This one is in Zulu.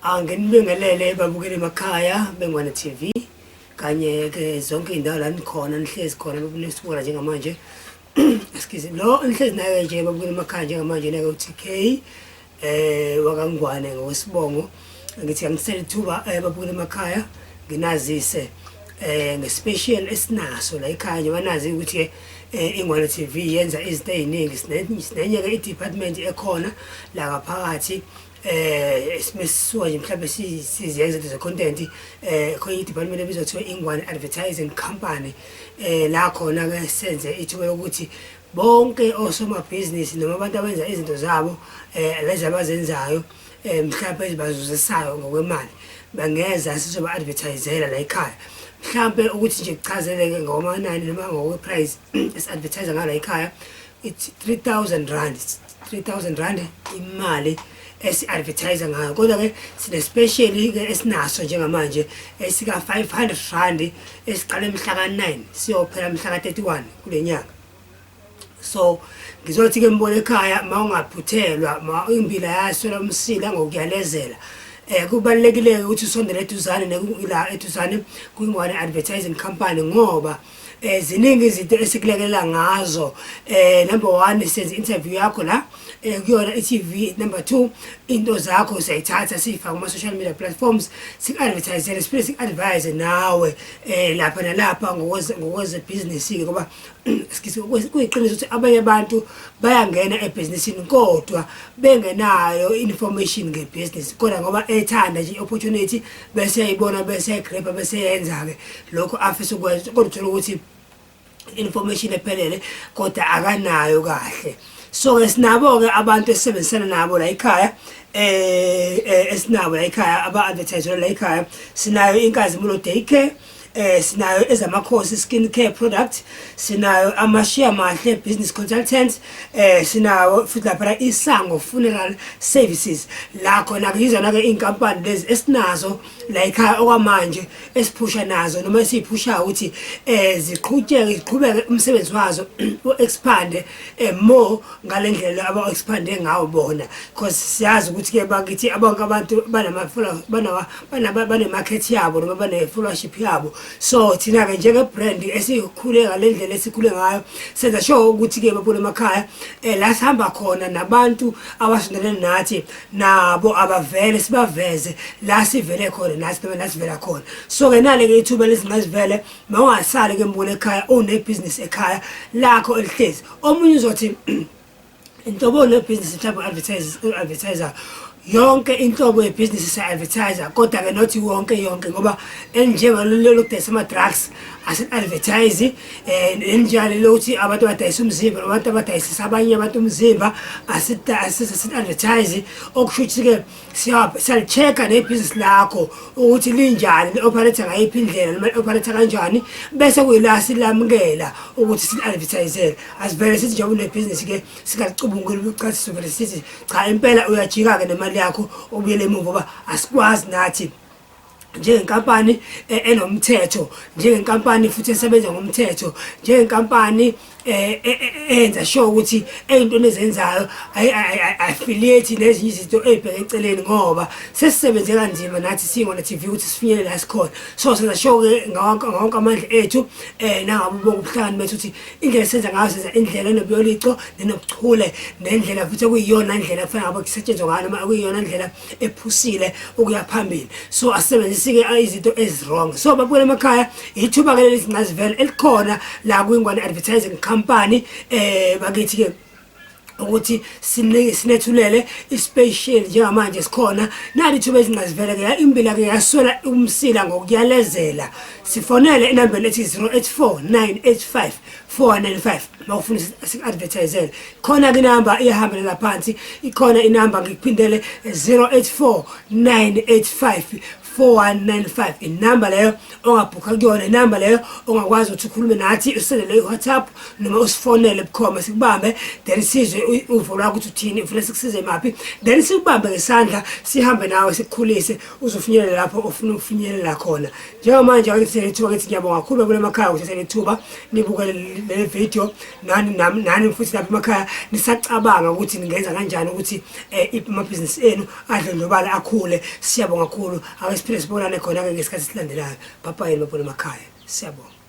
Anginibingelele babukeli emakhaya beNgwane TV kanye ke zonke indawo la nikhona nihlezi khona nisibona njengamanje. Excuse, lo nihlezi naye nje babukeli emakhaya njengamanje nake uTK wakaNgwane ngokwesibongo. Ngithi angisele ithuba babukeli emakhaya nginazise ngespecial esinaso la ekhaya, njengoba nazi ukuthi iNgwane TV yenza izinto eziningi. Sinenye ke i-department ekhona la ngaphakathi simesisuka nje mhlawumbe siziyenza izinto ze-content, khona i-department ebizwa kuthiwa Ingwane Advertising Company, la khona ke senze ithuba lokuthi bonke osomabhizinisi noma abantu abenza izinto zabo lezi abazenzayo mhlawumbe ezibazuzisayo ngokwemali bangeza sizoba advertisela la ekhaya. Mhlawumbe ukuthi nje kuchazeleke ngomanani noma ngokwe-price esi-advertise ngala ekhaya, it's R3000, R3000 imali esi-advertise ngayo. Kodwa-ke sine-special-ke esinaso njengamanje esika R500 esiqale mhla ka-9 siyophela mhla ka-31 kule nyanga. So ngizothi-ke mbona ekhaya, ma ungaphuthelwa, ma imbila yaswela umsila ngokuyalezela, kubalulekile ukuthi usondele eduzane la eduzane kwiNgwane Advertising Company, ngoba ziningi izinto esikulekelela ngazo. Number 1, senze interview yakho la kuyona i-TV. Number 2, into zakho siyayithatha siyifaka kuma social media platforms, siku-advertisele, siphinde siku-advise nawe lapha nalapha ngokweze business ke, ngoba excuse, kuyiqiniso ukuthi abanye abantu bayangena ebhizinisini kodwa bengenayo information ngebhizinisi, kodwa ngoba ethanda nje i-opportunity bese eyibona, bese egrabha, bese yenza-ke lokho afisa ukwenza, kodwa uthola ukuthi information ephelele kodwa akanayo kahle. So ke sinabo ke abantu esisebenzisana nabo la ekhaya, esinabo la ekhaya aba-advertise la ekhaya. Sinayo Inkazimulo Daycare, sinayo Ezamakhosi Skin Care Product, sinayo Amashiya Mahle Business Consultants, sinayo futhi lapha Isango Funeral Services. La khona ke yizona ke inkampani lezi esinazo la ekhaya okwamanje esiphusha nazo noma esiyiphushayo ukuthi ziqhutsheke, ziqhubeke umsebenzi wazo u-expande more ngalendlela aba expande ngawo bona, because siyazi ukuthi ke bakithi abonke abantu banama bana bane market yabo noma bane followership yabo. So thina ke njenge brand esikhule ngalendlela esikhule ngayo, senza sure ukuthi ke babona emakhaya la sihamba khona nabantu abasondelene nathi nabo abavele sibaveze la sivele khona nathi noma la sivela khona. So ke nale ke ithuba lezingqazivele, mawungasali ke mbona ekhaya une business ekhaya lakho elihlezi. Omunye uzothi inhlobo nebhizinisi mhlawumbe advertise, advertiser yonke inhlobo yebhizinisi siya-advertise, kodwa ke not wonke yonke, ngoba enjengalolu lokudayisa ama-drugs asi-advertise, enjalo lokuthi abantu abadayisa umzimba nabantu abadayisisa abanye abantu umzimba asi-advertise. Okusho ukuthi-ke siyali-check-a nebhizinisi lakho ukuthi linjani, li-operate ngayiphi indlela noma li-operate kanjani, bese kuyila silamukela ukuthi sili-advertisele. Asivele sithi njengoba unebhizinisi-ke singalicubunguli bucathi, sivele sithi cha, impela uyajika-ke nemali yakho ubuyele emuva, ngoba asikwazi nathi njengenkampani enomthetho, njengenkampani futhi esebenza ngomthetho, njengenkampani eyenza sure ukuthi eyintweni ezenzayo affiliate nezinye izinto ey'bheke eceleni, ngoba sesisebenze kanzima nathi siyiNgwane TV ukuthi sifinyelele la sikhona. So senza sure-ke ngawonke amandla ethu nangabe bonke ubuhlakani bethu ukuthi indlela esenza ngayo, senza indlela enobuyolico nenobuchule, nendlela futhi okuyiyona ndlela kufanele ngabe kusetshenzwa ngayo noma okuyiyona ndlela ephusile ukuya phambili. So asebenzisi-ke izinto ezi-wrong. So babukela emakhaya, ithuba-ke leli zingqazivele elikhona la kwiNgwane Advertising Company bakithi-ke ukuthi sinethulele ispecial njengamanje sikhona. Nali ithuba ezingqazivele-ke, imbila-ke yaswela umsila ngokuyalezela. Sifonele enambeni ethi 084 985 495 mawufuna siku-advertisele. Khona-ke inamba iyahambela phansi, ikhona inamba, ngikuphindele, 084 985. 4195. Inamba leyo ongabhukha kuyona, inamba leyo ongakwazi ukuthi ukhulume nathi, usendele i-WhatsApp noma usifonele bukhoma, sikubambe, then sizwe uvo lwakho ukuthi uthini, ufuna sikusize maphi, then sikubambe ngesandla, sihambe nawe, sikukhulise uzofinyelela lapho ofuna ukufinyelela khona. Njengamanje ake ngithathe ithuba ngithi ngiyabonga kakhulu kule makhaya ukuthi thathe ithuba nibukele le video nani nani futhi lapha emakhaya nisacabanga ukuthi ningenza kanjani ukuthi amabhizinisi enu adlondlobale, akhule. Siyabonga kakhulu. Ake siphinde sibonane khona-ke ngesikhathi esilandelayo. Bye bye, mabona emakhaya, siyabonga.